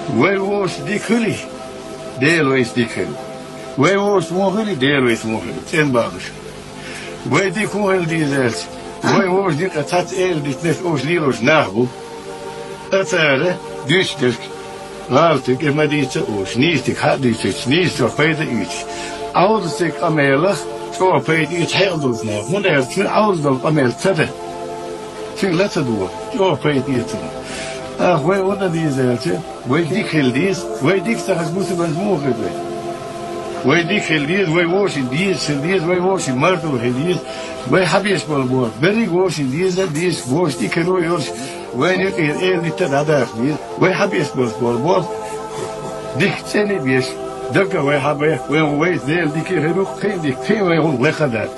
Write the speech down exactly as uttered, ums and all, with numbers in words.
Вай вовшашца дика хилий, Дела вайца дика хилла. Вай вовшашца вон хилий, Дела вайца вон хилла. ЦӀена бакъдолаш. Вай дика хӀун хила деза аьлча, вай вовшашца дика цхьацца эладитанаш оаш лелош нах бу. Ткъа цара дуьйцуш дерг гӀалатег ма дийца оаш, нийсатег хьа а дуьйцуьйтуш, нийсачох пайда а оьцуш. Ӏовдалца къамелах чӀогӀа пайда оьцу хьекъал долчу наха, хӀунда аьлча цуьнан Ӏовдал долу къамел ца дан, цуьнга ла ца догӀу, чӀогӀа пайда оьцу цунах. Ах, вай хӀун дан деза аьлча, вай дика хила деза, вай дика ца хилча, бусалбанаш муха хир вай? Вай дика хила деза, вай вовшийн дезаш хила деза, вай вовшийн марзо хила деза, вай хьабеш болу болх берриг вовшийн деза, дезаш, вовшашца дика хир ву йолуш, вайна юкъера эладита а дӀадаха деза, вай хьабеш болу болх дика цӀена а беш, даггара вай хьабайх, вайн вайца Дела дика хир ву, кхин а дика, кхин а вай хӀума лакха а дац.